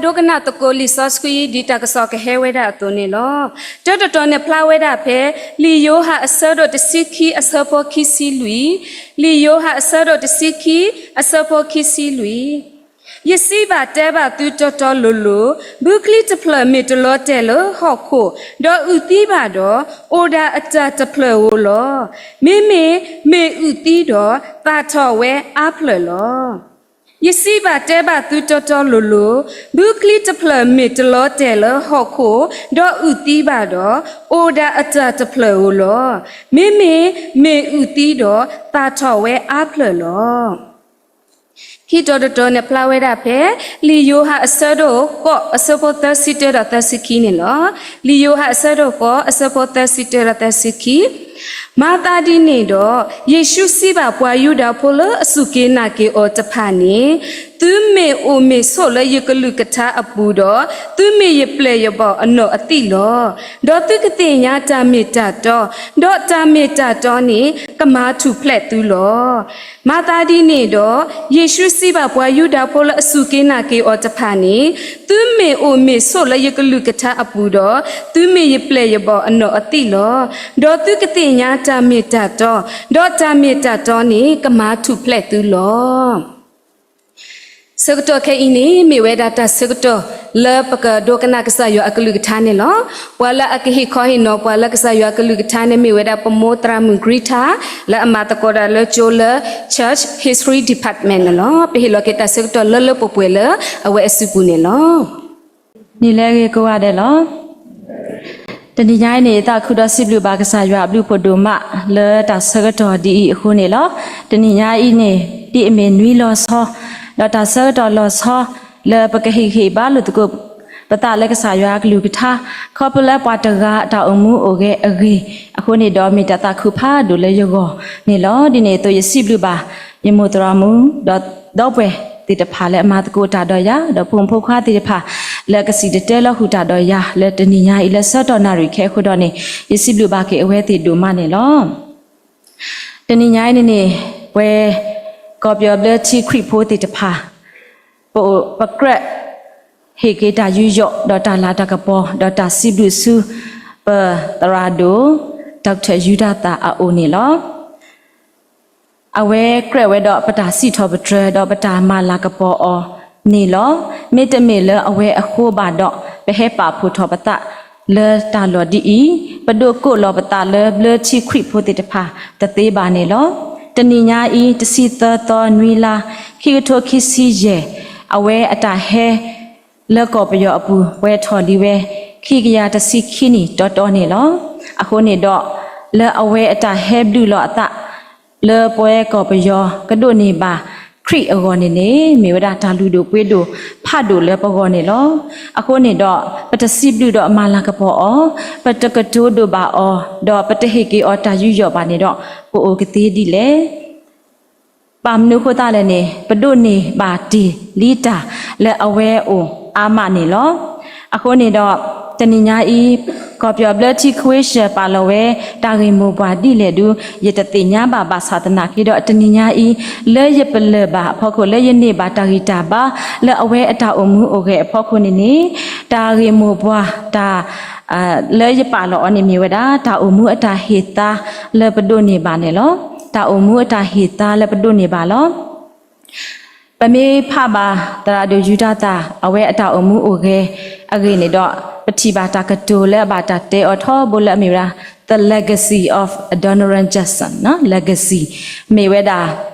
ဒိကနၣ်သကိးလံာ်စီဆှံ ဒ်တၢ်ကစီၣ်ကဟဲဝဲဒၣ်အသိးန့ၣ်လီၤ. တၢတတီၤန့ၣ်ဖျါဝဲဒၣ်ဖဲ လံာ်ယိၤဟၣ်အဆၢဒိၣ်တဆံခံအဆၢဖိခံဆံလွံၢ်, လံာ်ယိၤဟၣ်အဆၢဒိၣ်တဆံခံအဆၢဖိခံဆံလွံၢ်. ယစံးဘၣ်တဲဘၣ်သုတီတီလိၤလိၤ, ဘုချံတဖျၢၣ်မ့ၢ်တလီၤတဲာ်လၢဟီၣ်ခိၣ်, ဒီးအုၣ်သံဘၣ်ဒီး, အိၣ်ဒၣ်အတၢ်တဖျၢၣ်ဧိၤလီၤ. မ့မ့ၢ်မ့ၢ်အုၣ်သံဒီး, သၣ်ထီၣ်ဝဲအါဖျၢၣ်လီၤ. ယစံးဘၣ်တဲဘၣ်သုတီတီလိၤလိၤ, ဘုချံတဖျၢၣ်မ့ၢ်တလီၤတဲာ်လၢဟီၣ်ခိၣ်, ဒီးအုၣ်သံဘၣ်ဒီး, အိၣ်ဒၣ်အတၢ်တဖျၢၣ်ဧိၤလီၤ. မ့မ့ၢ်မ့ၢ်အုၣ်သံဒီး, သၣ်ထီၣ်ဝဲအါဖျၢၣ်လီၤ. ခံတီၤတတီၤန့ၣ်ဖျါဝဲဒၣ်ဖဲ လံာ်ယိၤဟၣ်အဆၢဒိၣ်ဃိးအဆၢဖိသၢဆံတၢဒီးသၢဆံခံန့ၣ်လီၤ. လံာ်ယိၤဟၣ်အဆၢဒိၣ်ဃိးအဆၢဖိသၢဆံတၢဒီးသၢဆံခံ, မၤသးဒ်န့ၣ်ဒီး, ယ့ၣ်ၡူးစံးဘၣ်ပှၤယူဒၤဖိလၢအစူၢ်က့ၤနာ်က့ၤအီၤတဖၣ်န့ၣ်, သုမ့ၢ်အိၣ်မ့ၢ်ဆိးလၢယကလုၢ်ကထါအပူၤဒီး, သုမ့ၢ်ယပျဲၢ်ယဘီၣ်အနီၢ်အသံၣ်လီၤ. ဒီးသုကသ့ၣ်ညါတၢ်မ့ၢ်တၢ်တီ, ဒီးတၢ်မ့ၢ်တၢ်တီန့ၣ်ကမၤထူၣ်ဖျဲးသုလီၤ. မၤသးဒ်န့ၣ်ဒီး, ယ့ၣ်ၡူးစံးဘၣ်ပှၤယူဒၤဖိလၢအစူၢ်က့ၤနာ်က့ၤအီၤတဖၣ်န့ၣ်, သုမ့ၢ်အိၣ်မ့ၢ်ဆိးလၢယကလုၢ်ကထါအပူၤဒီး, သုမ့ၢ်ယပျဲၢ်ယဘီၣ်အနီၢ်အသံၣ်လီၤ. ဒီးသုကသ့ၣ်ညါတၢ်မ့ၢ်တၢ်တီ, ဒီးတၢ်မ့ၢ်တၢ်တီန့ၣ်ကမၤထူၣ်ဖျဲးသုလီၤ. ဆၢကတီၢ်ခဲအံၤန့ၣ် မ့ၢ်ဝဲဒၣ်တၢ်ဆၢကတီၢ်လၢပကဒိကနၣ်ကစၢ်ယွၤအကလုၢ်ကထါန့ၣ်လီၤ. ပှၤလၢအကဟ့ၣ်ခီဟ့ၣ်နီၤပှၤလၢကစၢ်ယွၤအကလုၢ်ကထါန့ၣ် မ့ၢ်ဝဲဒၣ်ပမိၢ်သရၣ်မုၣ် Greta လၢအမၤသကိးတၢ်လၢကၠိလၢ Church History Department န့ၣ်လီၤ. ပဟ့ၣ်လီၤက့ၤတၢ်ဆၢကတီၢ်လၢလၢပှဲၤပှဲၤလၢအဝဲအစုပူၤန့ၣ်လီၤ. နံၤလၢအဂ့ၤကိးဂၤဒဲးလီၤ. တနံၤညါအံၤန့ၣ် ယသးခုဒီးစံးဘျုးဘၣ်ကစၢ်ယွၤအဘျုးဖးဒိၣ်မးလၢတၢ်ဆၢကတီၢ်ဒ်အံၤအဃိန့ၣ်လီၤ. တနံၤညါအံၤန့ၣ် ဒ်အမ့ၢ်နွံလီၤဆီ, ဒီးတၢ်ဆၢကတီၢ်လီၤဆီလၢပကဟ့ၣ်ဂံၢ်ဟ့ၣ်ဘါလိာ်သကိးပသးလၢကစၢ်ယွၤအကလုၢ်ကထါ, ခီဖျိလၢပှၤတဂၤအတၢ်အိၣ်မူအိၣ်ဂဲၤအဂ့ၢ်အဃိန့ၣ်ဒီး မ့ၢ်တၢ်သးခုဖးဒိၣ်လၢယဂီၢ်န့ၣ်လီၤ. ဒ်န့ၣ်အသိး ယစံးဘျုးဘၣ် ယမိၢ်သရၣ်မုၣ် ဒီးဒီပုၢ်ဝဲၢ်သ့ၣ်တဖၣ်လၢအမၤသကိးတၢ်ဒီးယၤ, ဒီးဖိမုၣ်ဖိခွါသ့ၣ်တဖၣ်လၢအကစံၣ်တဲၤတဲလီၤဃုာ်တၢ်ဒီးယၤ လၢတနံၤညါအံၤလၢဆၢကတီၢ်နၣ်ရံၣ်ခဲအဃိဒီးန့ၣ်, ယစံးဘျုးဘၣ်က့ၤအဝဲသ့ၣ်ဒိၣ်မးန့ၣ်လီၤ. တနံၤညါအံၤန့ၣ်န့ၣ် ပဝဲကီၢ်ပယီၤဘျၢထံခရံာ်ဖိသ့ၣ်တဖၣ် ပအိၣ်ပကြၢး ဟ့ၣ်က့ၤတၢ်ယူးယီၣ် ဒီးတၢ်လၤတၢ်ကပီၤ ဒီးတၢ်စံးဘျုးဆူ ပသရၣ်ဒိၣ် Doctor ယူဒၤသၣ်အအိၣ်န့ၣ်လီၤ. အဝဲကြၢးဝဲဒီးပတၢ်စံးထီၣ်ပတြၢၤ ဒီးပတၢ်မၤလၤကပီၤအီၤန့ၣ်လီၤ. မ့တမ့ၢ်လၢအဝဲအဃိဘၣ်ဒီး ပဟဲပာ်ဖှိၣ်ထီၣ်ပသးလၢတၢ်လီၢ်ဒ်အံၤ, ပဒိးကိးလီၤပသးလၢဘျၢထံခရံာ်ဖိသ့ၣ်တဖၣ်တသ့ဘၣ်န့ၣ်လီၤ. တနံၤညါအံၤ တဆံသၢသီ နွံလါ ခံကထိခံဆံယဲၢ်, အဝဲအတၢ်ဟဲ လၢကီၢ်ပယီၤအပူၤ ပှဲၤထီၣ်လံဝဲ ခံကယၤတဆံခံနံၣ်တီတီန့ၣ်လီၤ. အဃိန့ၣ်ဒီး လၢအဝဲအတၢ်ဟဲဘျုးလီၤအသး လၢပဝဲကီၢ်ပယီၤကဒိးန့ၢ်ဘၣ်ခရံာ်အဂီၢ်န့ၣ်န့ၣ် မ့ၢ်ဝဲဒၣ်တၢ်လုၢ်ဒိၣ်ပှ့ၤဒိၣ်ဖးဒိၣ်လၢပဂီၢ်န့ၣ်လီၤ. အဃိန့ၣ်ဒီး ပတစံးဘျုးဒီးမၤလၤကပီၤအီၤ, ပတကတိၤဒိၣ်ဘၣ်အီၤ, ဒီးပတဟ့ၣ်က့ၤအီၤတၢ်ယူးယီၣ်ဘၣ်န့ၣ်ဒီး ပအိၣ်ကသ့ဒ်လဲၣ်. ဘၣ်မနုၤအဃိသတးလဲၣ်န့ၣ် ပဒိးန့ၢ်ဘၣ်တ့ၢ်လံတၢ်လၢအဝဲအအိၣ်အါမးန့ၣ်လီၤ. အဃိန့ၣ်ဒီး တနံၤညါအံၤ ကီၢ်ပယီၤဘျၢထံခဝ့ၡၢၣ်ပာ်လီၤဝဲ တၢ်ဂ့ၢ်မိၢ်ပှၢ်ဒ်လဲၣ်ဒု ယတသ့ၣ်ညါဘၣ်ဘၣ်ဆၣ်သနာ်က့ဒီး တနံၤညါအံၤ လၢယပလၢၢ်ဘၣ်အဖီခိၣ် လၢယန့ၢ်ဘၣ်တၢ်ဂံၢ်တၢ်ဘါ လၢအဝဲအတၢ်အိၣ်မူအိၣ်ဂဲၤအဖီခိၣ်န့ၣ်န့ၣ် တၢ်ဂ့ၢ်မိၢ်ပှၢ်တၢ် လၢယပာ်လီၤအီၤန့ၣ်မ့ၢ်ဝဲဒၣ် တၢ်အိၣ်မူအတၢ်ဟ့ၣ်သါလၢပဒိးန့ၢ်ဘၣ်န့ၣ်လီၤ. တၢ်အိၣ်မူအတၢ်ဟ့ၣ်သါလၢပဒိးန့ၢ်ဘၣ်လီၤ. ပမ့ၢ်ဖးဘၣ်သရၣ်ဒိၣ်ယူဒၤသၣ် အဝဲအတၢ်အိၣ်မူအိၣ်ဂဲၤအဂ့ၢ်န့ၣ်ဒီး ပထံၣ်ဘၣ်တၢ်ကတိၤလၢအဘၣ်တၢ်တဲအီၤထီဘိလၢအမ့ၢ်ဝဲဒၣ် The Legacy of Adoniram Judson, legacy မ့ၢ်ဝဲဒၣ်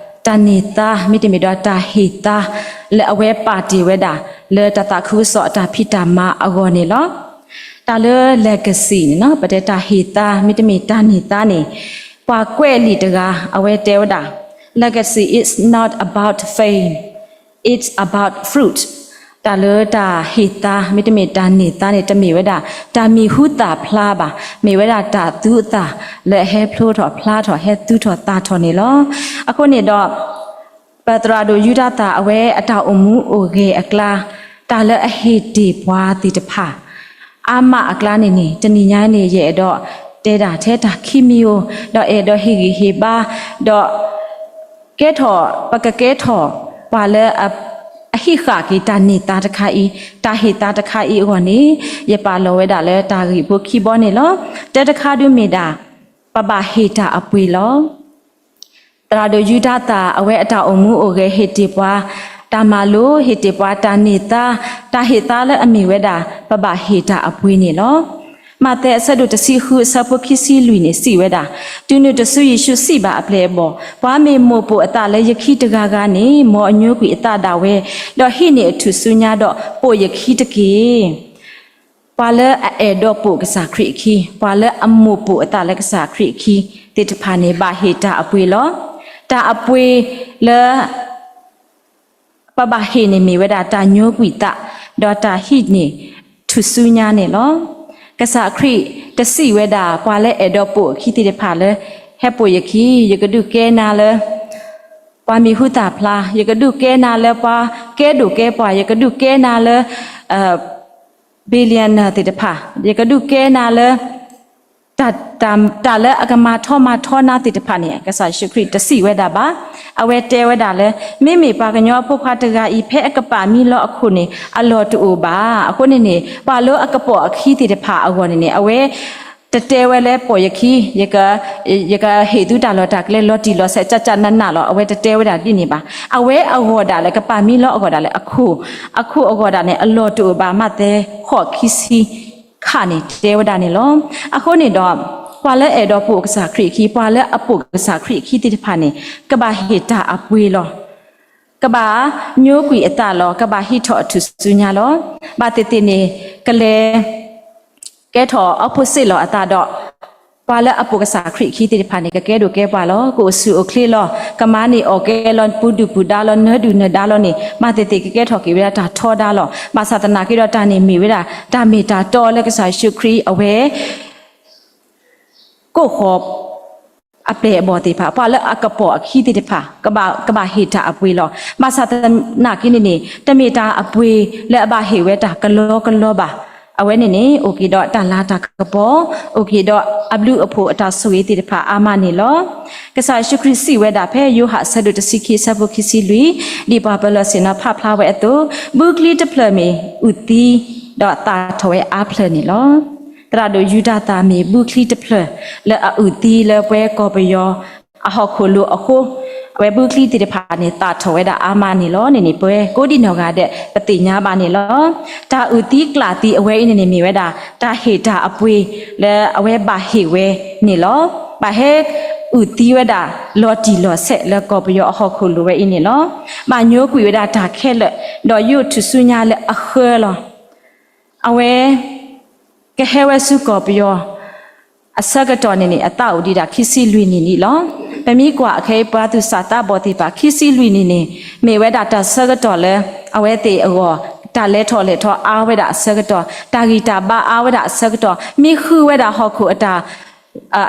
တၢ်န့ၢ်သါ မ့တမ့ၢ်ဒီးတၢ်ဟ့ၣ်သါ လၢအဝဲပာ်တ့ၢ်ဝဲဒၣ် လၢတၢ်သးခုကစီၣ်အတၢ်ဖံးတၢ်မၤအဂီၢ်န့ၣ်လီၤ. တၢ်လၢ legacy န့ၣ် ပတဲတၢ်ဟ့ၣ်သါ မ့တမ့ၢ်တၢ်န့ၢ်သါန့ၣ် ပှၤကွဲးလံာ်တဂၤ အဝဲတဲဝဲဒၣ် legacy is not about fame, it's about fruit. တၢ်လၢတၢ်ဟ့ၣ်သါ မ့တမ့ၢ်တၢ်န့ၢ်သါန့ၣ် တမ့ၢ်ဝဲဒၣ် တၢ်မံၤဟူသၣ်ဖျါဘၣ်, မ့ၢ်ဝဲဒၣ်တၢ်သူအသၣ်လၢအဟဲဖျိထီၣ်ဖျါထီၣ် ဟဲသူထီၣ်သၣ်ထီၣ်န့ၣ်လီၤ. အဃိန့ၣ်ဒီး ပသရၣ်ဒိၣ်ယူဒၤသၣ် အဝဲအတၢ်အိၣ်မူအိၣ်ဂဲၤအကျါ တၢ်လၢအဟ့ၣ်တ့ၢ်ပှၤသ့ၣ်တဖၣ် အါမးအကျါန့ၣ်န့ၣ် တနံၤညါန့ၣ် ယအဲၣ်ဒိးတဲဒၣ်ထဲတၢ်ခံမံၤဧိၤ ဒီးအဲၣ်ဒိးဟ့ၣ်ဂံၢ်ဟ့ၣ်ဘါ ဒီး ကဲထီၣ် ပကကဲထီၣ် ပှၤလၢအ အဟံးဃာ်က့ၤတၢ်န့ၢ်သါတခါအံၤ, တၢ်ဟ့ၣ်သါတခါအံၤအဂီၢ်န့ၣ်, ယပာ်လီၤဝဲဒၣ်လၢတၢ်ဂ့ၢ်ဖိခံဘီန့ၣ်လီၤ. တၢတခါဒုးမ့ၢ်ဒၣ် ပဘၣ်ဟ့ၣ်တၢ်အပှ့ၤလီၤ. သရၣ်ဒိၣ်ယူဒၤသၣ် အဝဲအတၢ်အိၣ်မူအိၣ်ဂဲၤ ဟ့ၣ်တ့ၢ်ပှၤတၢ်မၤလိ, ဟ့ၣ်တ့ၢ်ပှၤတၢ်န့ၢ်သါ, တၢ်ဟ့ၣ်သါလၢအမ့ၢ်ဝဲဒၣ် ပဘၣ်ဟ့ၣ်တၢ်အပှ့ၤန့ၣ်လီၤ. မးသဲအဆၢဒိၣ်တဆံဃု အဆၢဖိခံဆံလွံၢ်န့ၣ် စံးဝဲဒၣ်, တုၤနုၤတစုယ့ၣ်ၡူးစံးဘၣ်အပျဲၢ်အဘီၣ်, ပှၤမ့ၢ်မိၣ်ပိာ်အသးလၢယခံတဂၤဂၤန့ၣ်, မ်အညိကွံာ်အသးဒၣ်ဝဲ, ဒီးဟံးန့ၢ်အထူၣ်စုညါဒီးပိာ်ယခံတက့ၢ်. ပှၤလၢအအဲၣ်ဒိးပိာ်ကစၢ်ခရံာ်အခံ, ပှၤလၢအမိၣ်ပိာ်အသးလၢကစၢ်ခရံာ်အခံသ့ၣ်တဖၣ်န့ၣ် ဘၣ်ဟ့ၣ်တၢ်အပှ့ၤလီၤ. တၢ်အပှ့ၤလၢ ပဘၣ်ဟ့ၣ်န့ၣ်မ့ၢ်ဝဲဒၣ်တၢ်ညိကွံာ်သး, ဒီးတၢ်ဟံးန့ၢ်ထူၣ်စုညါန့ၣ်လီၤ. ကစၢ်ခရံာ်တစံးဝဲဒၣ် ပှၤလၢအဲၣ်ဒိးပိာ်အခံသ့ၣ်တဖၣ်လၢ ဟဲပိာ်ယခံ, ယကဒုးကဲနၤလၢ ပှၤမံၤဟူသၣ်ဖျါ, ယကဒုးကဲနၤလၢပှၤကဲဒိၣ်ကဲပှၢ်, ယကဒုးကဲနၤလၢ billionaire သ့ၣ်တဖၣ်, ယကဒုးကဲနၤလၢ တၢ်, တၢ်လၢအကမၤထီမၤထီနၤသ့ၣ်တဖၣ်န့ၣ် ကစၢ်ယ့ၣ်ၡူးခရံာ်တစံးဝဲဒၣ်ဘၣ်. အဝဲတဲဝဲဒၣ်လၢ မ့မ့ၢ်ပှၤကညီအဖိခွါတဂၤအံၤ ဖဲအကပာ်မံလီၤအခိၣ်န့ၣ် အလီၢ်တအိၣ်ဘၣ်. အဃိန့ၣ်န့ၣ် ပှၤလၢအကပိာ်အခံသ့ၣ်တဖၣ်အဂီၢ်န့ၣ်န့ၣ် အဝဲ တတဲဝဲလၢပိာ်ယခံ, ယကဟ့ၣ်သုတၢ်လီၢ်တၢ်ကျဲလီၤတံၢ်လီၤဆဲး ကၠၢ်ကၠၢ်နးနးလီၤ, အဝဲတတဲဝဲဒၣ်ဒ်န့ၣ်ဘၣ်. အဝဲအဂီၢ်ဒၣ်လၢ ကပာ်မံလီၤအဂီၢ်ဒၣ်လၢအခိၣ်, အခိၣ်အဂီၢ်ဒၣ်န့ၣ် အလီၢ်တအိၣ်ဘၣ်, မးသဲ ဃိး ခံဆံ ခါန့ၣ် တဲဝဲဒၣ်န့ၣ်လီၤ. အဃိန့ၣ်ဒီး ပှၤလၢအဲၣ်ဒိးပိာ်ကစၢ်ခရံာ်အခံ, ပှၤလၢအပိာ်ကစၢ်ခရံာ်အခံသ့ၣ်တဖၣ်န့ၣ် ကဘၣ်ဟ့ၣ်တၢ်အပှ့ၤလီၤ. ကဘၣ်ညိကွံာ်အသးလီၤ. ကဘၣ်ဟံးထီၣ်အထူၣ်စုညါလီၤ. ဘၣ်သ့ၣ်သ့ၣ်န့ၣ် ကလဲၤ ကဲထီၣ် opposite လီၤအသးဒီး ပှၤလၢအပိာ်ကစၢ်ခရံာ်အခံသ့ၣ်တဖၣ်န့ၣ် ကကဲဒိၣ်ကဲပှၢ်လီၤ. ကအိၣ်ဆူၣ်အိၣ်ချ့လီၤ. ကမၤန့ၢ်အီၣ်ကဲလီၤ, ပူၤဒုၣ်ပူၤဒါလီၤ, နၢဒုၣ်နၢဒါလီၤန့ၣ် ဘၣ်သ့ၣ်သ့ၣ်ကကဲထီၣ်က့ၤဝဲဒၣ်တၢ်ထီဒါလီၤ. ဘၣ်ဆၣ်သနာ်က့ဒီး တၢ်န့ၣ်မ့ၢ်ဝဲဒၣ် တၢ်မ့ၢ်တၢ်တီလၢကစၢ်ယ့ၣ်ၡူးခရံာ်အဝဲ ကိးဃီၤ အပျဲၢ်အဘီၣ်သ့ၣ်တဖၣ်, ပှၤလၢအကပိာ်အခံသ့ၣ်တဖၣ် ကဘၣ်ဟ့ၣ်တၢ်အပှ့ၤလီၤ. ဘၣ်ဆၣ်သနာ်က့န့ၣ်န့ၣ် တမ့ၢ်တၢ်အပှ့ၤလၢအဘၣ်ဟ့ၣ်ဝဲတၢ်ကလီကလီဘၣ်. အဝဲန့ၣ်န့ၣ် အိၣ်က့ၤဒီးတၢ်လၤတၢ်ကပီၤ, အိၣ်က့ၤဒီးအဘျုးအဖှိၣ်အတၢ်ဆိၣ်ဂ့ၤသ့ၣ်တဖၣ်အါမးန့ၣ်လီၤ. ကစၢ်ယ့ၣ်ၡူးခရံာ်စံးဝဲဒၣ်ဖဲယိၤဟၣ်အဆၢဒိၣ်တဆံခံအဆၢဖိခံဆံလွံၢ်, ဒ်ပှၤပၢၤလီၢ်ဆ့ၣ်နီၤဖးဖျါဝဲအသိး, ဘုချံတဖျၢၣ်မ့ၢ်အုၣ်သံ ဒီးသၣ်ထီၣ်ဝဲအါဖျၢၣ်န့ၣ်လီၤ. သရၣ်ဒိၣ်ယူဒၤသၣ်မ့ၢ်ဘုချံတဖျၢၣ် လၢအအုၣ်သံလၢပှၤကီၢ်ပယီၤအဟီၣ်ခိၣ်လိၤအဃိ, အဝဲဘုချံသ့ၣ်တဖၣ်န့ၣ် သၣ်ထီၣ်ဝဲဒၣ်အါမးန့ၣ်လီၤန့ၣ်န့ၣ် ပဝဲကိးဒံနီၢ်ဂၤဒဲး ပသ့ၣ်ညါဘၣ်န့ၣ်လီၤ. တၢ်အုၣ်သံကျၣ်သံအဝဲအံၤန့ၣ်န့ၣ် မ့ၢ်ဝဲဒၣ် တၢ်ဟ့ၣ်တၢ်အပှ့ၤလၢအဝဲဘၣ်ဟ့ၣ်ဝဲန့ၣ်လီၤ. ဘၣ်ဟဲအုၣ်သံဝဲဒၣ်လီၤတံၢ်လီၤဆဲးလၢကီၢ်ပယီၤအဟီၣ်ခိၣ်လိၤဝဲအံၤန့ၣ်လီၤ. ဘၣ်ညိကွံာ်ဝဲဒၣ်တၢ်ခဲလၢာ်, ဒီးယိးထူၣ်စုညါလၢအဃၢလီၤ. အဝဲ ကဟဲဝဲဆူကီၢ်ပယီၤ အဆၢကတီၢ်န့ၣ်န့ၣ် အသးအိၣ်ဒံးဒၣ်ခံဆံလွံၢ်နံၣ်လံလီၤ. ပမ့ၢ်ကွၢ်အခဲအံၤ ပှၤသူၣ်စၢ်သးဘီၣ်သ့ၣ်တဖၣ် ခံဆံလွံၢ်နံၣ်န့ၣ် မ့ၢ်ဝဲဒၣ်တၢ်ဆၢကတီၢ်လၢ အဝဲသ့ၣ်အဂီၢ် တၢ်လဲၤထီၣ်လဲၤထီအါဝဲဒၣ်အဆၢကတီၢ်, တၢ်ဂံၢ်တၢ်ဘါအါဝဲဒၣ်အဆၢကတီၢ်, မ့ၢ်ဃုဝဲဒၣ်ဟီၣ်ခိၣ်အတၢ်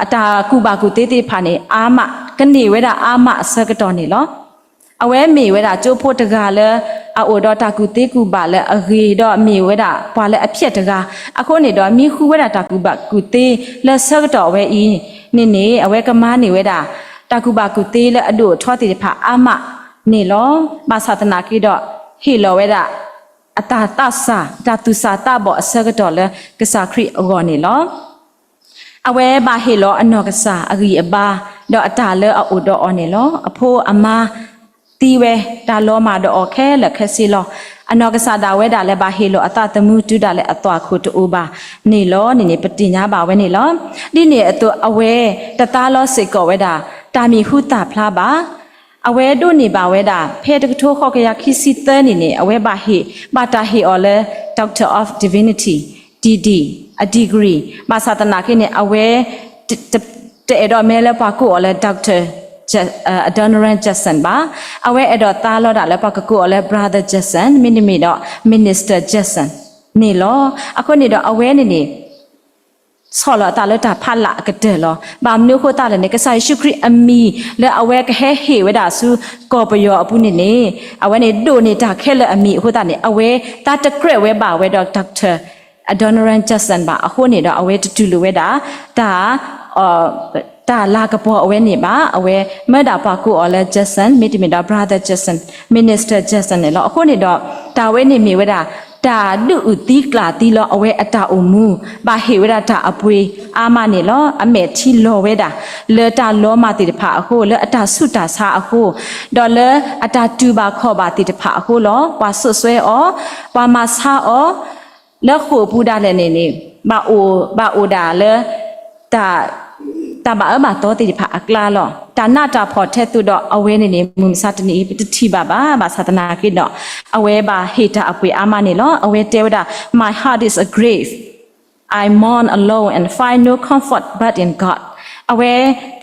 အတၢ်ကူၣ်ဘၣ်ကူၣ်သ့သ့ၣ်တဖၣ်န့ၣ် အါမး, ကန့ၢ်ဝဲဒၣ်အါမးအဆၢကတီၢ်န့ၣ်လီၤ. အဝဲမ့ၢ်ဝဲဒၣ်ကၠိဖိတဂၤလၢ အအိၣ်ဒီးတၢ်ကူၣ်သ့ကူၣ်ဘၣ်လၢအဂ့ၤ, ဒီးမ့ၢ်ဝဲဒၣ်ပှၤလၢအဖျဲၣ်တဂၤ, အဃိန့ၣ်ဒီး မ့ၢ်ဃုဝဲဒၣ်တၢ်ကူၣ်ဘၣ်ကူၣ်သ့လၢဆၢကတီၢ်အဝဲအံၤန့ၣ်န့ၣ် အဝဲကမၤန့ၢ်ဝဲဒၣ် တၢ်ကူၣ်ဘၣ်ကူၣ်သ့လၢအဒိၣ်အထီသ့ၣ်တဖၣ်အါမးန့ၣ်လီၤ. ဘၣ်ဆၣ်သနာ်က့ဒီး ဟ့ၣ်လီၤဝဲဒၣ် အတၢ်သးစၢ် တၢ်သူၣ်စၢ်သးဘီၣ်အဆၢကတီၢ်လၢကစၢ်ခရံာ်အဂီၢ်န့ၣ်လီၤ. အဝဲဘၣ်ဟ့ၣ်လီၤအနီၢ်ကစၢ်အဂံၢ်အဘါ ဒီးအတၢ်လၢအအိၣ်ဒီးအီၤန့ၣ်လီၤ. အဖိအမါသံဝဲ, တၢ်လီၤမၢ်ဒီးအီၤခဲလၢာ်ခဲဆ့လီၤ. အနီၢ်ကစၢ်ဒၣ်ဝဲဒၣ်လၢဘၣ်ဟ့ၣ်လီၤအသးသမူတုၤဒၣ်လဲာ်အသွၣ်ခိၣ်တအိၣ်ဘၣ်န့ၣ်လီၤန့ၣ်န့ၣ် ပသ့ၣ်ညါဘၣ်ဝဲန့ၣ်လီၤ. ဒ်န့ၣ်အသိးအဝဲတသါလီၤစ့ၢ်ကီးဝဲဒၣ် တၢ်မံၤဟူသၣ်ဖျါဘၣ်. အဝဲဒိးန့ၢ်ဘၣ်ဝဲဒၣ် ဖဲတကထိဃိးကယၤခံဆံသၢနံၣ်န့ၣ် အဝဲဘၣ်ဟ့ၣ်, ဘၣ်တၢ်ဟ့ၣ်အီၤလၢ Doctor of Divinity, D D, အ degree, ဘၣ်ဆၣ်သနာ်က့န့ၣ် အဝဲ တ, တအဲၣ်ဒိးမ့ၢ်လၢပှၤကိးအီၤလၢ Doctor Adoniram Judson ဘၣ်. အဝဲအဲၣ်ဒိးသါလီၤဒၣ်လၢပှၤကကိးအီၤလၢ Brother Judson မ့တမ့ၢ်ဒီး Minister Judson န့ၣ်လီၤ. အဃိန့ၣ်ဒီးအဝဲန့ၣ်န့ၣ် ဆီၣ်လီၤအသးလၢတၢ်ဖးလၢ်အကတၢၢ်လီၤ. ဘၣ်မနုၤအဃိသတးလဲၣ်န့ၣ် ကစၢ်ယ့ၣ်ၡူးခရံာ်အမံၤလၢအဝဲကဟဲဟ့ၣ်ဝဲဒၣ်ဆူကီၢ်ပယီၤအပူၤန့ၣ်န့ၣ် အဝဲန့ၣ်ဒိၣ်န့ၢ်တၢ်ခဲလၢာ်အမံၤအဃိသတးန့ၣ် အဝဲသးတကြၢးဝဲဘၣ်ဝဲဒီး Doctor Adoniram Judson ဘၣ်. အဃိန့ၣ်ဒီးအဝဲတတူၢ်လိာ်ဝဲဒၣ် တၢ် တၢ်လၤကပီၤအဝဲန့ၣ်ဘၣ်. အဝဲမၢဒၣ်ပှၤကိးအီၤလၢ Judson မ့တမ့ၢ်ဒီး Brother Judson, Minister Judson န့ၣ်လီၤ. အဃိန့ၣ်ဒီး တၢ်ဝဲန့ၣ်မ့ၢ်ဝဲဒၣ် တၢ်ဒုးအုၣ်သံကျၣ်သံလီၤအဝဲအတၢ်အိၣ်မူ, ဘၣ်ဟ့ၣ်ဝဲဒၣ်တၢ်အပှ့ၤအါမးန့ၣ်လီၤ. အမဲာ်ထံလီၤဝဲဒၣ် လၢတၢ်လီၤမၢ်သ့ၣ်တဖၣ်အဃိ, လၢအတၢ်ဆူးတၢ်ဆါအဃိ, ဒီးလၢအတၢ်တူၢ်ဘၣ်ခီၣ်ဘၣ်သ့ၣ်တဖၣ်အဃိလီၤ. ပှၤစိာ်စွဲအီၤ, ပှၤမၤဆါအီၤ, လၢဃိာ်ပူၤဒၣ်လဲာ်န့ၣ်န့ၣ် ဘၣ်အိၣ်ဒၣ်လၢ တၢ်ဘၣ်အၢဘၣ်သီသ့ၣ်တဖၣ်အကျါလီၤ. တၢ်နးတၢ်ဖှီၣ်ထဲသိးဒီးအဝဲန့ၣ်န့ၣ် မုၢ်မဆါတနံၤအံၤ ပတထံၣ်ဘၣ်ဘၣ်, ဘၣ်ဆၣ်သနာ်က့ဒီး အဝဲဘၣ်ဟ့ၣ်တၢ်အပှ့ၤအါမးန့ၣ်လီၤ. အဝဲတဲဝဲဒၣ် My heart is a grave, I mourn alone and find no comfort but in God. အဝဲ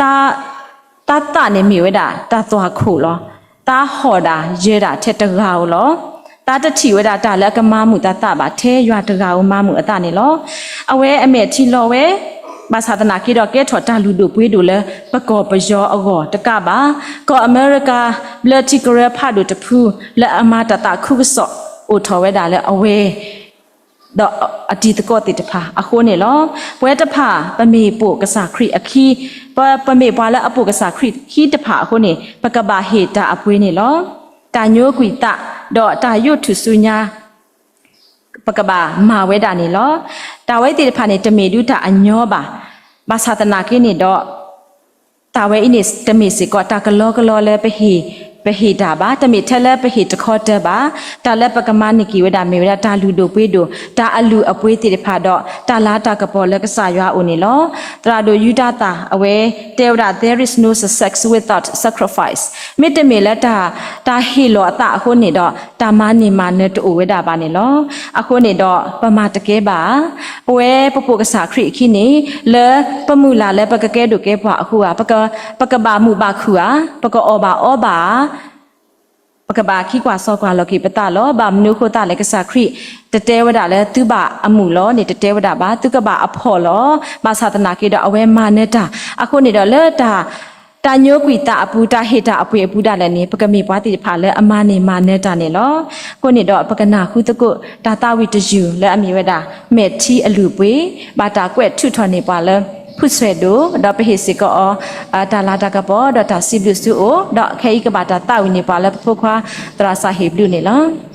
သးသၣ်န့ၣ်မ့ၢ်ဝဲဒၣ်တၢ်သွၣ်ခိၣ်လီၤ. သးဟီၣ်ဒၣ်ယၢၤဒၣ်ထဲတဂၤဧိၤလီၤ. သးတထံၣ်ဝဲဒၣ်တၢ်လၢအကမၤမုာ်သးသးဘၣ် ထဲယွၤတဂၤဧိၤမၤမုာ်အသးန့ၣ်လီၤ. အဝဲအမဲာ်ထံလီၤဝဲ, ဘၣ်ဆၣ်သနာ်က့ဒီး ကဲထီၣ်တၢ်လုၢ်ဒိၣ်ပှ့ၤဒိၣ်လၢပကီၢ်ပယီၤအဂီၢ်တကးဘၣ်, ကီၢ်အမဲရကၤ ဘျၢထံကရၢဖးဒိၣ်တဖု လၢအမၤတၢ်သးခုကစီၣ်အိၣ်ထီၣ်ဝဲဒၣ်လၢအဝဲ ဒီးအတံၤသကိးသ့ၣ်တဖၣ်အဃိန့ၣ်လီၤ. ပဝဲတဖၣ် ပမ့ၢ်ပိာ်ကစၢ်ခရံာ်အခံ, ပ ပမ့ၢ်ပှၤလၢအပိာ်ကစၢ်ခရံာ်ခံတဖၣ်အဃိန့ၣ် ပကဘၣ်ဟ့ၣ်တၢ်အပှ့ၤန့ၣ်လီၤ. တၢ်ညိကွံာ်သး ဒီးတၢ်ယိးထူၣ်စုညါ ပကဘၣ်မၤဝဲဒၣ်န့ၣ်လီၤ. တၢ်ဝဲသ့ၣ်တဖၣ်န့ၣ် တမ့ၢ်ဒုးတၢ်အညီဘၣ်. ဘၣ်ဆၣ်သနာ်က့န့ၣ်ဒီး တၢ်ဝဲအံၤန့ၣ် တမ့ၢ်စ့ၢ်ကီးတၢ်ကလီကလီလၢပဟ့ၣ်, ပဟ့ၣ်တၢ်ဘၣ်, တမ့ၢ်ထဲလၢပဟ့ၣ်တခီတၢၢ်ဘၣ်. တၢ်လၢပကမၤန့ၢ်က့ၤဝဲဒၣ် မ့ၢ်ဝဲဒၣ်တၢ်လုၢ်ဒိၣ်ပှ့ၤဒိၣ်, တၢ်အလုၢ်အပှ့ၤသ့ၣ်တဖၣ်ဒီး တၢ်လၤတၢ်ကပီၤလၢကစၢ်ယွၤအအိၣ်န့ၣ်လီၤ. သရၣ်ဒိၣ်ယူတၤသၣ် အဝဲတဲဝဲဒၣ် There is no success without sacrifice. မ့တမ့ၢ်လၢတၢ်, တၢ်ဟ့ၣ်လီၤအသးအဃိန့ၣ်ဒီး တၢ်မၤန့ၢ်မၤနၢၤတအိၣ်ဝဲဒၣ်ဘၣ်န့ၣ်လီၤ. အဃိန့ၣ်ဒီး ပမၤတကဲဘၣ်ဧါ. ပဝဲပပိာ်ကစၢ်ခရံာ်အခံန့ၣ် လၢပမုၢ်လၢ်လၢပကကဲဒိၣ်ကဲပှၢ်အဃိဧါ, ပကဘၣ်မုာ်ဘၣ်ခုၣ်ဧါ, ပကအီၣ်ဘၣ်အီဘၣ်ဧါ, ပကဘၣ်ခံကွၢ်စီကွၢ်လီၤက့ၤပသးလီၤ. ဘၣ်မနုၤအဃိသတးလဲၣ် ကစၢ်ခရံာ်တတဲဝဲဒၣ်လၢသုဘၣ်အမုာ်လီၤန့ၣ် တတဲဝဲဒၣ်ဘၣ်, သုကဘၣ်အဖှီၣ်လီၤ. ဘၣ်ဆၣ်သနာ်က့ဒီး အဝဲမၤနၢၤတၢ်အဃိန့ၣ်ဒီး လၢတၢ်, တၢ်ညိကွံာ်သးအပူၤ တၢ်ဟ့ၣ်တၢ်အပှ့ၤအပူၤဒၣ်လဲာ်န့ၣ် ပကမ့ၢ်ပှၤသ့ၣ်တဖၣ်လၢအမၤန့ၢ်မၤနၢၤတၢ်န့ၣ်လီၤ. အဃိန့ၣ်ဒီး ပကနၢ်ဟူသကိးတၢ်သးဝံၣ်တယုၢ်လၢအမ့ၢ်ဝဲဒၣ် မဲာ်ထံအလုၢ်အပှ့ၤ, ဘၣ်တၢ်ကွဲးထုးထီၣ်န့ၢ်ပှၤလၢ ဖုစွဲးဒိၣ်, ဒီးပဟ့ၣ်စ့ၢ်ကီးအီၤ တၢ်လၤတၢ်ကပီၤ ဒီးတၢ်စံးဘျုးစံးဖှိၣ်, ဒီးခဲအံၤကဘၣ်တၢ်သးဝံၣ်န့ၢ်ပှၤလၢပဖိခွါ သရၣ်စၢ်ဟ့ၣ်ဘျုးန့ၣ်လီၤ.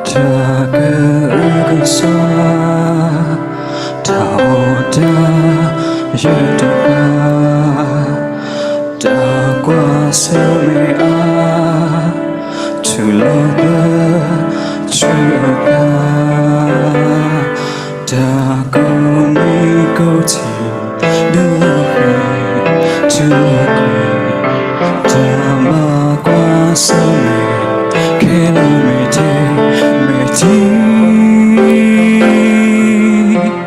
တၢ်ကအုကစွါ, တၢ်အိၣ်တၢ်ယၢၤတဖၣ်, တၢ်ကွၢ်ဆၢၣ်မဲာ်အါ, ထူလီၤသး ဆူအသး, တၢ်ကိးမံၤကိးထံၣ် ဒုးလီၤဃံၤ ထူလီၤကွံာ်, တၢ်ဘၣ်ကွၢ်ဆၢၣ်မဲာ် ခဲလၢာ်မဲာ်ထံ မဲာ်ထံ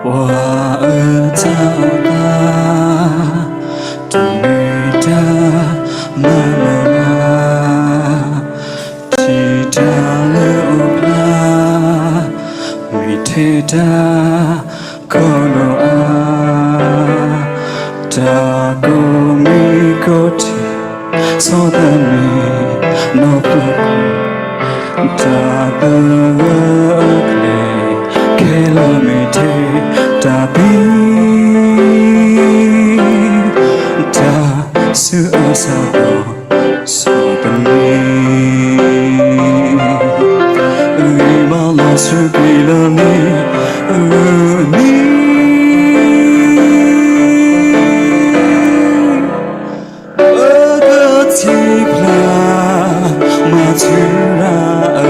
ပှၤအၢတၢ်အိၣ်သး တမ့ၢ်တၢ်မၤနၢၤဘၣ်, ထံၣ်တၢ်လၢအိၣ်ဖျါ မ့ၢ်ထဲတၢ် ကီဒိၣ်အါ, တၢ်ကိးမံၤကိးထံၣ် ဆီၣ်သနံးနီၢ်ပၢၢ်, တၢ်သဂၢၢ်အကျဲၤ ခဲလၢာ်မ့ၢ်ထဲတၢ်သံ, တၢ်ဆူးအၢဆါဒီး ဆီၣ်သနံး ဂ့ၤမးလီၤဆၢကွံာ်လၢနံၤအဂီၢ်န့ၣ်, အကထံၣ်ဖျါ မၤထူရၤအ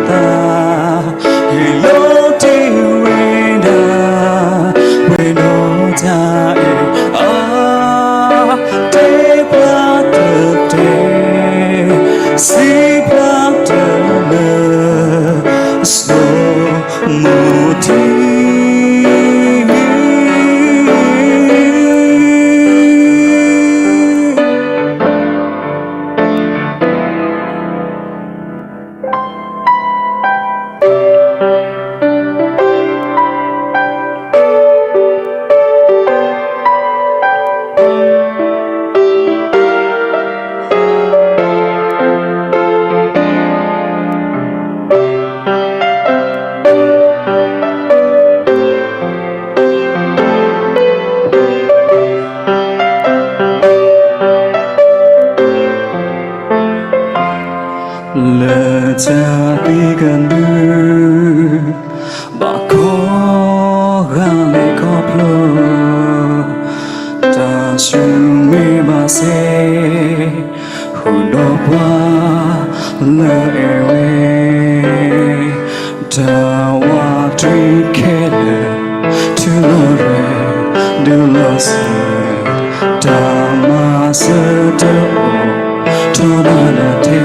သး ဟ့ၣ်လီၤတ့ၢ်ဝဲဒၣ် ပှဲၤဒီးတၢ်အဲၣ်အါ, တဲဖျါတတဲ စံးဖျါတလၢ စီၤမိၤထံ တၢ်သံကဒု ဘၣ်ခီဂာ်လံခီဖျိ တၢ်ဆူၣ်မ့ၢ်ဘၣ်စ့ ဃုာ်ဒီးပှၤလၢအအဲၣ်ဝဲ တၢ်ဝးတံၢ်ခဲလၢာ် ထုးလီၤရဲၣ် ဒုးလီၤစၢၤ တၢ်မၤစၢၤတအိၣ် ထီဒါနၤထဲ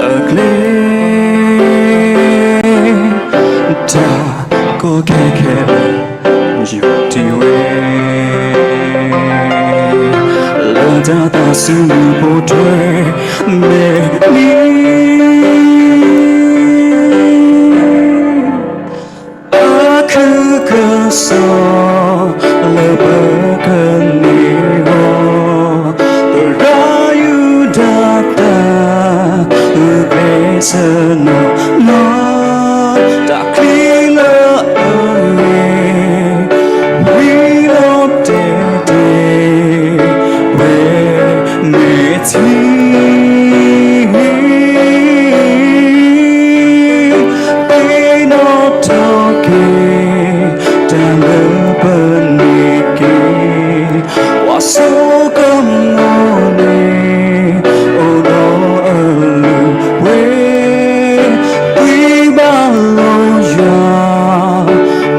အကျဲ တၢ်ကီခဲခဲလၢာ် ယိာ်တံၢ်ဝဲ လၢတၢ်သးစူၤမုၢ်ပိာ်ထွဲ မဲာ်နံၤ အခုကစီၣ် လၢပကန့ၢ်အီၤ သရၣ်ယူဒၤသၣ် ဂုာ်ကျဲးစၢးနီၢ်နီၢ် တၢ်ချံလၢအဂ့ၤ ဝံၤလီၤတဲာ်တဲာ် ပှဲၤမဲာ်ထံ သ့ၣ်နီၣ်ထီၣ်က့ၤ တၢ်လၢပန့ၢ်က့ၤ ပှၤစိကမီၤန့ၣ် အိၣ်ဒီးအလုၢ်အပှ့ၤ ပှ့ၤဘၣ်လီၤယွၤ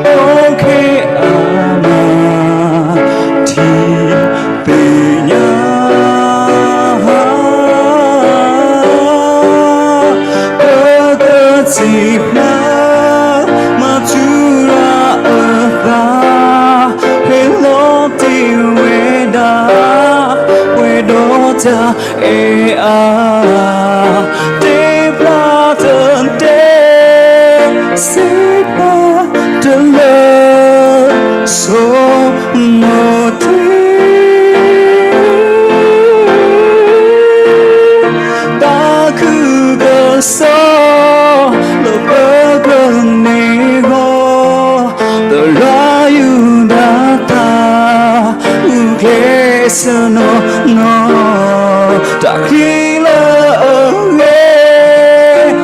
အီခဲအမၤ ထံသ့ၣ်ညါ ပကစံးဖျါ မၤထူရၤအသး ဟ့ၣ်လီၤတ့ၢ်ဝဲဒၣ် ပှဲၤဒီးတၢ်အဲၣ်အါ တ့ၢ်ဖျါတတဲ စ့ဖျါတလၢ ဆိမိၣ်တ့ၢ် တၢ်ခုကစီၣ် လၢပကန့ၢ်အီၤ သရၣ်ယူဒၤသၣ် ဂုာ်ကျဲးစၢးနီၢ်နီၢ် တၢ်ချံလၢအဂ့ၤ ပှဲၤ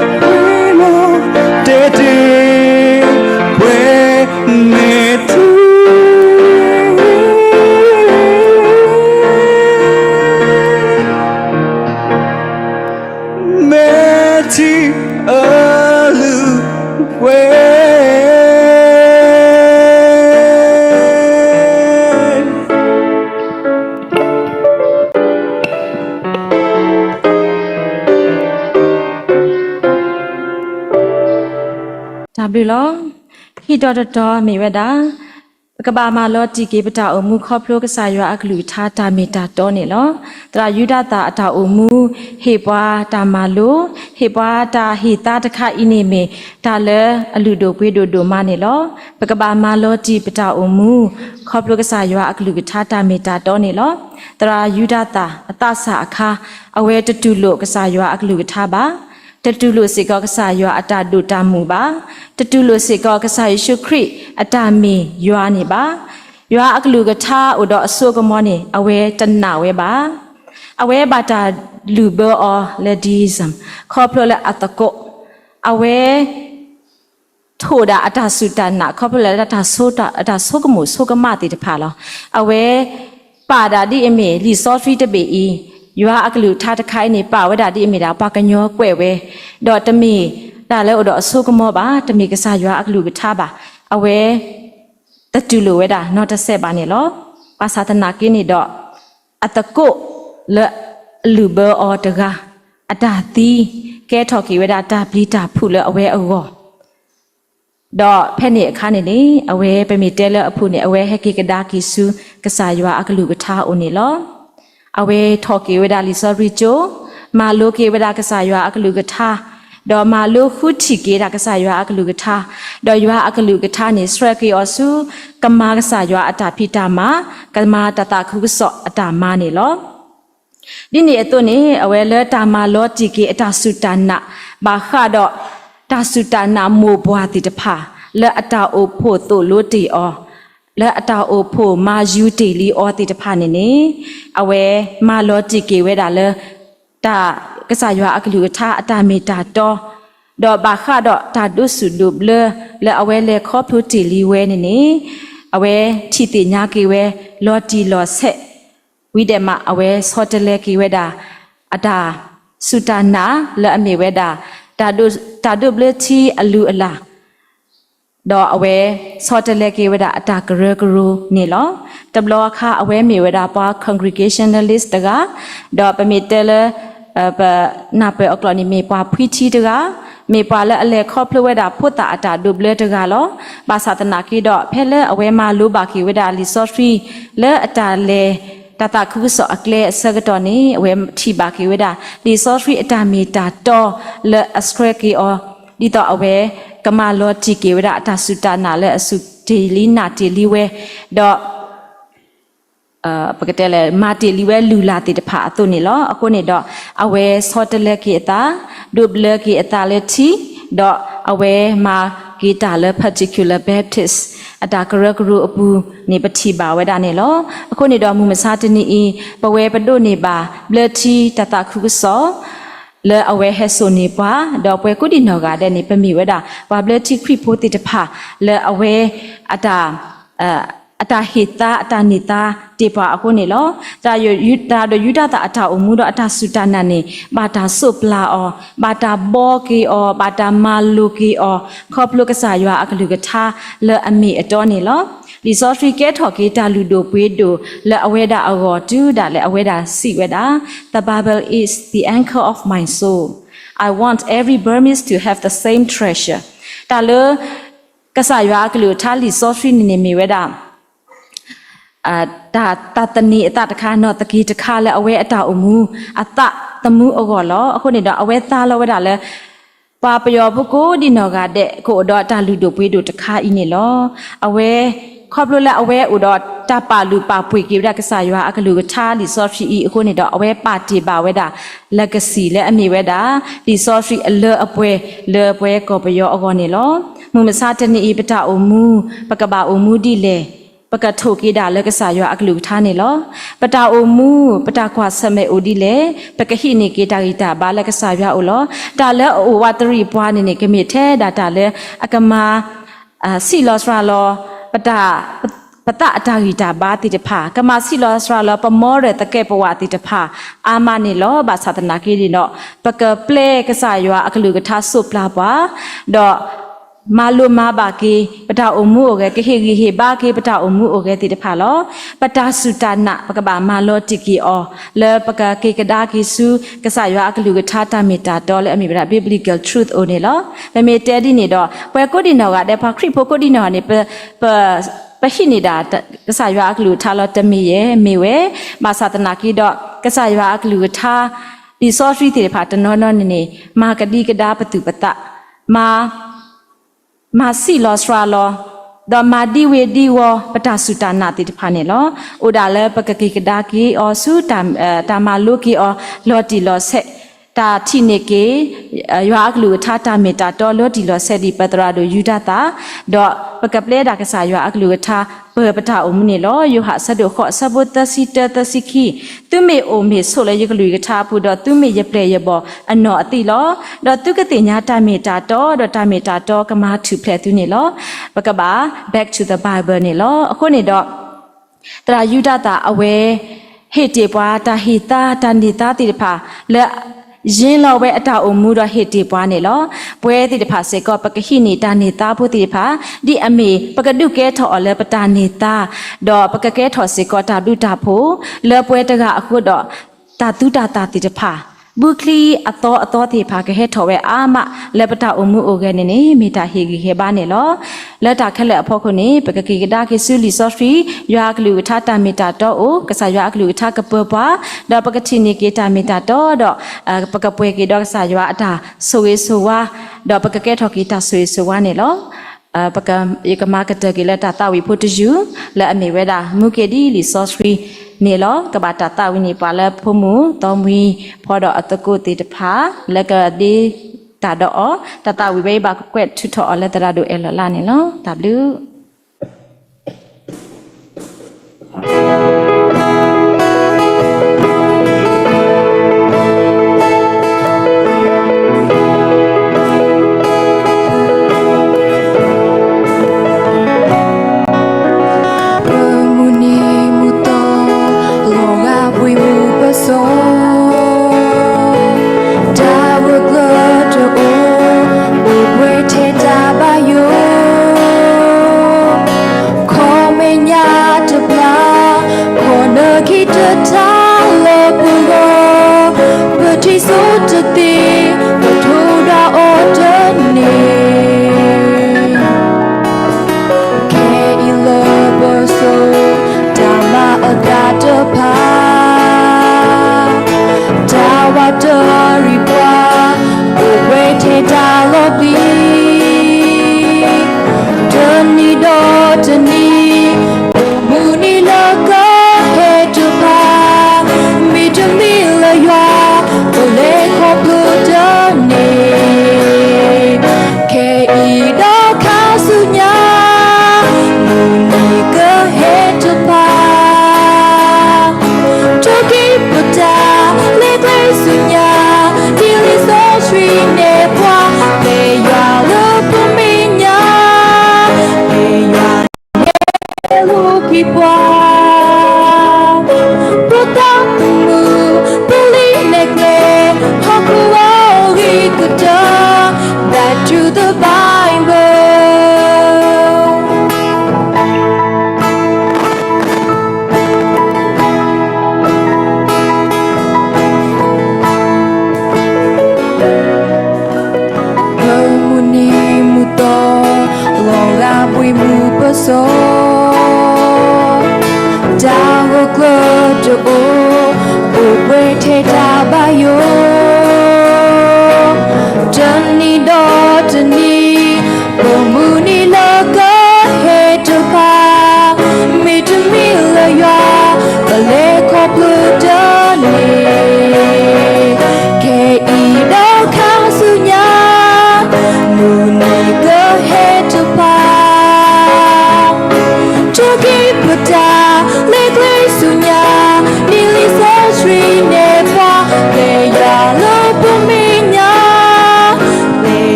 လီၤတဲာ်တဲာ် ပှဲၤမဲာ်ထံ မဲာ်ထံအလုၢ်အပှ့ၤ တၢ်ဘျုးလီၤ. ဟံၣ်ဒီတတီၤမ့ၢ်ဝဲဒၣ် ပကဘၣ်မၤလီၤတံၢ်က့ၤပတၢ်အိၣ်မူခီဖျိကစၢ်ယွၤအကလုၢ်ကထါတၢ်မ့ၢ်တၢ်တီန့ၣ်လီၤ. သရၣ်ယူဒၤသၣ်အတၢ်အိၣ်မူ ဟ့ၣ်ပှၤတၢ်မၤလိ, ဟ့ၣ်ပှၤတၢ်ဟ့ၣ်သါတခါအံၤန့ၣ်မ့ၢ်တၢ်လၢအလုၢ်ဒိၣ်ပှ့ၤဒိၣ်ဒိၣ်မးန့ၣ်လီၤ. ပကဘၣ်မၤလီၤတံၢ်ပတၢ်အိၣ်မူ ခီဖျိကစၢ်ယွၤအကလုၢ်ကထါတၢ်မ့ၢ်တၢ်တီန့ၣ်လီၤ. သရၣ်ယူဒၤသၣ်အသးစၢ်အခါ အဝဲတတူၢ်လိာ်ကစၢ်ယွၤအကလုၢ်ကထါဘၣ်. တတူၢ်လိာ်စ့ၢ်ကီးကစၢ်ယွၤအတၢ်ဒိၣ်တၢ်မုၢ်ဘၣ်. တတူၢ်လိာ်စ့ၢ်ကီးကစၢ်ယ့ၣ်ၡူးခရံာ်အတၢ်မ့ၢ်ယွၤန့ၣ်ဘၣ်. ယွၤအကလုၢ်ကထါအိၣ်ဒီးအစိကမီၤန့ၣ် အဝဲတနာ်ဝဲဘၣ်. အဝဲဘၣ်တၢ်လုၢ်ဘၢအီၤလၢ deism ခီဖျိလၢအသကိး, အဝဲ ထိၣ်ဒၣ်အတၢ်စူၢ်တၢ်နာ် ခီဖျိလၢတၢ်ဆိကမိၣ်ဆိကမးသ့ၣ်တဖၣ်လီၤ. အဝဲပာ်ဒၣ်ဒ်အမ့ၢ် လံာ်စီဆှံတဘ့ၣ်အံၤ, ယွၤအကလုၢ်ကထါတခါအံၤန့ၣ် ပာ်ဝဲဒၣ်ဒ်အမ့ၢ်ဒၣ် ပှၤကညီကွဲးဝဲ, ဒီးတမ့ၢ်တၢ်လၢအိၣ်ဒီးအစိကမီၤဘၣ်, တမ့ၢ်ကစၢ်ယွၤအကလုၢ်ကထါဘၣ်. အဝဲ တတူၢ်လိာ်ဝဲဒၣ်နီတစဲးဘၣ်န့ၣ်လီၤ. ဘၣ်ဆၣ်သနာ်က့န့ၣ်ဒီး အသကိးလၢအလုၢ်ဘၢအီၤတဂၤ အတၢ်သံ ကဲထီၣ်က့ၤဝဲဒၣ်တၢ်ပျံၤတၢ်ဖုးလၢအဝဲအဂီၢ်, ဒီးဖဲန့ၣ်အခါန့ၣ်န့ၣ် အဝဲပမ့ၢ်တဲလၢအဖုၣ်န့ၣ် အဝဲဟဲက့ၤကဒါက့ၤဆူကစၢ်ယွၤအကလုၢ်ကထါအအိၣ်န့ၣ်လီၤ. အဝဲထီၣ်က့ၤဝဲဒၣ်လံာ်စီဆှံကၠိ, မၤလိက့ၤဝဲဒၣ်ကစၢ်ယွၤအကလုၢ်ကထါ, ဒီးမၤလိဃုထံၣ်က့ၤဒၣ်ကစၢ်ယွၤအကလုၢ်ကထါ, ဒီးယွၤအကလုၢ်ကထါန့ၣ် ဆှၢက့ၤအီၤဆူ ကမၤကစၢ်ယွၤအတၢ်ဖံးတၢ်မၤ, ကမၤတၢ်သးခုကစီၣ်အတၢ်မၤန့ၣ်လီၤ. ဒ်န့ၣ်အသိးန့ၣ် အဝဲလၢတၢ်မၤလီၤတံၢ်က့ၤအတၢ်စူၢ်တၢ်နာ် ဘၣ်ဃးဒီးတၢ်စူၢ်တၢ်နာ်မိၢ်ပှၢ်သ့ၣ်တဖၣ် လၢအတၢ်အိၣ်ဖှိၣ်သိၣ်လိတ့ၢ်အီၤ, လၢအတၢ်အိၣ်ဖှိၣ်မၤယူၤတ့ၢ်လံအီၤသ့ၣ်တဖၣ်န့ၣ်န့ၣ် အဝဲမၤလီၤတံၢ်က့ၤဝဲဒၣ်လၢ တၢ်ကစၢ်ယွၤအကလုၢ်ကထါအတၢ်မ့ၢ်တၢ်တီ ဒီးဘၣ်ဃးဒီးတၢ်ဒိးစူၣ်ဒိးဘျၢလၢအဝဲလဲၤခီဖျိတ့ၢ်လံဝဲန့ၣ်န့ၣ်, အဝဲထံၣ်သ့ၣ်ညါက့ၤဝဲ လီၤတံၢ်လီၤဆဲး ဝံၤဒဲးမး အဝဲဆီတလဲက့ၤဝဲဒၣ် အတၢ်စူၢ်တၢ်နာ်လၢအမ့ၢ်ဝဲဒၣ် တၢ်ဒိးဘျၢထံအလုၢ်အလၢ် ဒီးအဝဲဆီတလဲက့ၤဝဲဒၣ်အတၢ်ကရၢကရိန့ၣ်လီၤ. တဘျီအခါ အဝဲမ့ၢ်ဝဲဒၣ်ပှၤ congregationalist တဂၤ, ဒီးပမ့ၢ်တဲလၢ ပနၢ်ပၢၢ်အကျိာ်န့ၣ် မ့ၢ်ပှၤဖှံထံတဂၤ, မ့ၢ်ပှၤလၢအလဲၤခီဖျိဝဲဒၣ်ဖိသၣ်အတၢ်ဒိးဘျၢတဂၤလီၤ. ဘၣ်ဆၣ်သနာ်က့ဒီး ဖဲလၢအဝဲမၤလိဘၣ်က့ၤဝဲဒၣ်လံာ်စီဆှံ လၢအတၢ်လဲၤ တၢ်သးခုကစီၣ်အကျဲအဆၢကတီၢ်န့ၣ် အဝဲထံၣ်ဘၣ်က့ၤဝဲဒၣ် လံာ်စီဆှံအတၢ်မ့ၢ်တၢ်တီလၢအဆှၢက့ၤအီၤ, ဒ်သိးအဝဲကမၤလီၤတံၢ်က့ၤဝဲဒၣ်အတၢ်စူၢ်တၢ်နာ်လၢအစူၢ်တ့ၢ်လံ နာ်တ့ၢ်လံဝဲ, ဒီး ပကတဲလဲၣ် မၤတ့ၢ်လံဝဲလုၢ်လၢ်သ့ၣ်တဖၣ်အသိးန့ၣ်လီၤ. အဃိန့ၣ်ဒီး အဝဲဆီတလဲက့ၤအသး, ဒိးဘျၢက့ၤအသးလၢထံ, ဒီးအဝဲမၤက့ၤတၢ်လၢ particular Baptist အတၢ်ကရၢကရိအပူၤန့ၣ် ပထံၣ်ဘၣ်ဝဲဒၣ်န့ၣ်လီၤ. အဃိန့ၣ်ဒီး မုၢ်မဆါတနံၤအံၤ ပဝဲပဒိးန့ၢ်ဘၣ် ဘျၢထံတၢ်သးခုကစီၣ် လၢအဝဲဟဲစိာ်န့ၢ်ပှၤ, ဒီးပှၤကိးဒံနီၢ်ဂၤဒဲးန့ၣ် ပမ့ၢ်ဝဲဒၣ် ပှၤဘျၢထံခရံာ်ဖိသ့ၣ်တဖၣ် လၢအဝဲအတၢ် အတၢ်ဟ့ၣ်သါ အတၢ်န့ၢ်သါတ့ၢ်ပှၤအဃိန့ၣ်လီၤ. သရၣ်ဒိၣ်ယူဒၤသၣ်အတၢ်အိၣ်မူဒီးအတၢ်စူၢ်တၢ်နာ်န့ၣ် ဘၣ်တၢ်စိးပျၢ်အီၤ, ဘၣ်တၢ်ဘှီက့ၤအီၤ, ဘၣ်တၢ်မၤလိက့ၤအီၤ ခီဖျိကစၢ်ယွၤအကလုၢ်ကထါလၢအမ့ၢ်အတီန့ၣ်လီၤ. လံာ်စီဆှံကဲထီၣ်က့ၤတၢ်လုၢ်ဒိၣ်ပှ့ၤဒိၣ်လၢအဝဲဒၣ်အဂီၢ် တုၤဒၣ်လဲာ်အဝဲဒၣ်စံးဝဲဒၣ်, The Bible is the anchor of my soul. I want every Burmese to have the same treasure. တၢ်လၢ ကစၢ်ယွၤအကလုၢ်ကထါလံာ်စီဆှံန့ၣ်န့ၣ်မ့ၢ်ဝဲဒၣ် တၢ်သန့ၤအသးတခါ နီၢ်သက့ၤတခါလၢအဝဲအတၢ်အိၣ်မူ အသးသမူအဂီၢ်လီၤ. အဃိန့ၣ်ဒီး အဝဲသါလီၤဝဲဒၣ်လၢ ပှၤပယီၤဖိကိးဒံနီၢ်ဂၤဒဲး ကအိၣ်ဒီးတၢ်လုၢ်ဒိၣ်ပှ့ၤဒိၣ်တခါအံၤန့ၣ်လီၤ. အဝဲ ခီဖျိလၢအဝဲအိၣ်ဒီးတၢ်ပာ်လုၢ်ပာ်ပှ့ၤက့ၤဝဲဒၣ် ကစၢ်ယွၤအကလုၢ်ကထါလံာ်စီဆှံအံၤအဃိန့ၣ်ဒီး အဝဲပာ်တ့ၢ်ဘၣ်ဝဲဒၣ် legacy လၢအမ့ၢ်ဝဲဒၣ် လံာ်စီဆှံအလၢအပှဲၤလၢပှၤကီၢ်ပယီၤအဂီၢ်န့ၣ်လီၤ. မုၢ်မဆါတနံၤအံၤ ပတၢ်အိၣ်မူ ပကဘၣ်အိၣ်မူဒ်လဲၣ်, ပကထိၣ်က့ၤဒၣ်လၢကစၢ်ယွၤအကလုၢ်ကထါန့ၣ်လီၤ. ပတၢ်အိၣ်မူ ပတၢ်ကွၢ်ဆၢၣ်မဲာ်အိၣ်ဒ်လဲၣ်, ပကဟံးန့ၢ်က့ၤတၢ်ဂံၢ်တၢ်ဘါလၢကစၢ်ယွၤအအိၣ်လီၤ. တၢ်လၢအအိၣ်ဝးတရံးပှၤန့ၣ်န့ၣ် ကမ့ၢ်ထဲဒၣ်တၢ်လၢအကမၤ စံးလီၤစှၤလီၤ ပတၢ် ပသးအတၢ်ဂံၢ်တၢ်ဘါသ့ၣ်တဖၣ်, ကမၤစံးလီၤစှၤလီၤ ပမီရၢၢ်သကဲးပဝးသ့ၣ်တဖၣ် အါမးန့ၣ်လီၤ. ဘၣ်ဆၣ်သနာ်က့န့ၣ်ဒီး ပကပျဲကစၢ်ယွၤအကလုၢ်ကထါစိးပျၢ်ပှၤ, ဒီး မၤလိမၤဘၣ်က့ၤ ပတၢ်အိၣ်မူအိၣ်ဂဲၤ, ကဟ့ၣ်ဂံၢ်ဟ့ၣ်ဘါက့ၤ ပတၢ်အိၣ်မူအိၣ်ဂဲၤသ့ၣ်တဖၣ်လီၤ. ပတၢ်စူၢ်တၢ်နာ် ပကဘၣ်မၤလီၤတံၢ်က့ၤအီၤ လၢပကက့ၤကဒါက့ၤဆူ ကစၢ်ယွၤအကလုၢ်ကထါတၢ်မ့ၢ်တၢ်တီလၢအမ့ၢ်ဝဲဒၣ် biblical truth အိၣ်န့ၣ်လီၤ. ပမ့ၢ်တဲဒ်န့ၣ်ဒီး ပှၤကိးဒံနီၢ်ဂၤဒဲး ပှၤခရံာ်ဖိကိးဒံနီၢ်ဂၤန့ၣ် ပ ပဟံးန့ၢ်ဒၣ် ကစၢ်ယွၤအကလုၢ်ကထါလီၤ တမ့ၢ်ယဲၢ် မ့ၢ်ဝဲ, ဘၣ်ဆၣ်သနာ်က့ဒီး ကစၢ်ယွၤအကလုၢ်ကထါ လံာ်စီဆှံသ့ၣ်တဖၣ်တနီၤနီၤန့ၣ်န့ၣ် မၤကဒံကဒါပသူၣ်ပသး, မၤ မၤစံးလီၤစှၤလီၤ, ဒီးမၤဒံဝ့ၤဒံဝီၤ ပတၢ်စူၢ်တၢ်နာ်သ့ၣ်တဖၣ်န့ၣ်လီၤ. အိၣ်ဒၣ်လၢပကက့ၤကဒါက့ၤအီၤဆူ တၢ်မၤလိက့ၤအီၤ လီၤတံၢ်လီၤဆဲး, တၢ်ထံၣ်န့ၢ်က့ၤ ယွၤအကလုၢ်ကထါတၢ်မ့ၢ်တၢ်တီလီၤတံၢ်လီၤဆဲးဒ်ပသရၣ်ဒိၣ်ယူဒၤသၣ်, ဒီးပကပျဲဒၣ်ကစၢ်ယွၤအကလုၢ်ကထါ ပၢၤပတၢ်အိၣ်မူန့ၣ်လီၤ. ယိၤဟၣ်အဆၢဒိၣ်ဃိး အဆၢဖိသၢဆံတၢ သၢဆံခံ, သုမ့ၢ်အိၣ်မ့ၢ်ဆိးလၢယကလုၢ်ကထါအပူၤဒီး သုမ့ၢ်ယပျဲၢ်ယဘီၣ်အနီၢ်အသံးလီၤ. ဒီးသုကသ့ၣ်ညါတၢ်မ့ၢ်တၢ်တီ, ဒီးတၢ်မ့ၢ်တၢ်တီကမၤထူၣ်ဖျဲးသုန့ၣ်လီၤ. ပကဘၣ် back to the Bible န့ၣ်လီၤ. အဃိန့ၣ်ဒီး သရၣ်ယူဒၤသၣ်အဝဲ ဟ့ၣ်တ့ၢ်ပှၤတၢ်ဟ့ၣ်သါ တၢ်န့ၢ်သါသ့ၣ်တဖၣ် လၢ ယ့လီၤဝဲအတၢ်အိၣ်မူဒီးဟ့ၣ်တ့ၢ်ပှၤန့ၣ်လီၤ. ပဝဲသ့ၣ်တဖၣ်စ့ၢ်ကီး ပကဟံးန့ၢ်တၢ်န့ၢ်သါဖိသ့ၣ်တဖၣ် ဒ်အမ့ၢ် ပကဒုးကဲထီၣ်အီၤလၢပတၢ်န့ၢ်သါ, ဒီးပကကဲထီၣ်စ့ၢ်ကီးတၢ်ဘျုးတၢ်ဖှိၣ် လၢပှၤတဂၤအဃိဒီး တၢ်သူတၢ်သၣ်သ့ၣ်တဖၣ် ဘုချံအသီအသီသ့ၣ်တဖၣ် ကဟဲထီၣ်ဝဲအါမး လၢပတၢ်အိၣ်မူအိၣ်ဂဲၤန့ၣ်န့ၣ် မ့ၢ်တၢ်ဟ့ၣ်ဂံၢ်ဟ့ၣ်ဘါန့ၣ်လီၤ. လၢတၢ်ခဲလၢာ်အဖီခိၣ်န့ၣ် ပကက့ၤကဒါက့ၤဆူလံာ်စီဆှံ, ယွၤအကလုၢ်ကထါတၢ်မ့ၢ်တၢ်တီအိၣ်, ကစၢ်ယွၤအကလုၢ်ကထါကပၢၤပှၤ, ဒီးပကထံၣ်န့ၢ်က့ၤတၢ်မ့ၢ်တၢ်တီဒီး ပကပှဲၤက့ၤဒီးကစၢ်ယွၤအတၢ်ဆိၣ်ဂ့ၤဆိၣ်ဝါ, ဒီးပကကဲထီၣ်က့ၤတၢ်ဆိၣ်ဂ့ၤဆိၣ်ဝါန့ၣ်လီၤ. ယကမၤကတၢၢ်က့ၤလၢတၢ်သးဝံၣ်ဖိတယုၢ် လၢအမ့ၢ်ဝဲဒၣ် မူက့ၤဒ်လံာ်စီဆှံန့ၣ်လီၤ. ကဘၣ်တၢ်သးဝံၣ်န့ၢ်ပှၤလၢဖိမုၣ်သီမုၢ်ဖီဒီးအသကိးသ့ၣ်တဖၣ် လၢကဒ့တၢ်ဒီးအီၤ, တၢ်သးဝံၣ်ဝဲအံၤဘၣ်ကွဲးထုးထီၣ်အီၤလၢသရၣ်ဒိၣ်အဲၣ်လီၤလါန့ၣ်လီၤ. တၢ်ဘျုး သ့ၣ်ပထိးဒၣ်အီၤတန့ၢ်, ခဲအံၤလၢပစိၤ တၢ်မၤအသးတဖၣ်, တၢ်ဝးတရံးပှၤ အိၣ်ဝဲထဲတၢ်လီၤပျံၤ, တနံၤဒီးတနံၤ အိၣ်မူနံၤလၢကဟဲတဖၣ်, မ့တမ့ၢ်လၢယွၤ ပလဲၤခီဖျိတန့ၢ်, ခဲအံၤဒီးခါဆူညါ မုၢ်နံၤကဟဲတဖၣ်, ထိၣ်က့ၤပတၢ်လဲၤကျဲဆူညါ, ဒ်လံာ်စီဆှံနဲၣ်ပှၤ, မ့ၢ်ယွၤလၢပမဲာ်ညါ, မ့ၢ်ယွၤ ဟဲလိာ်က့ၤပှၤ, ပသးသမူ ပလံာ်နဲၣ်ကျဲ ဟီၣ်ခိၣ်အဂ့ၤကတၢၢ်, Back to the Bible. ပမုၢ်နံၤမုၢ်သီ လီၤဂာ်ဘှံးမုၢ်ပစီ, တၢ်ဂိၢ်ကျၢၤတအိၣ်, အိၣ်ပှဲၤထဲတၢ်ဘၣ်ယိၣ်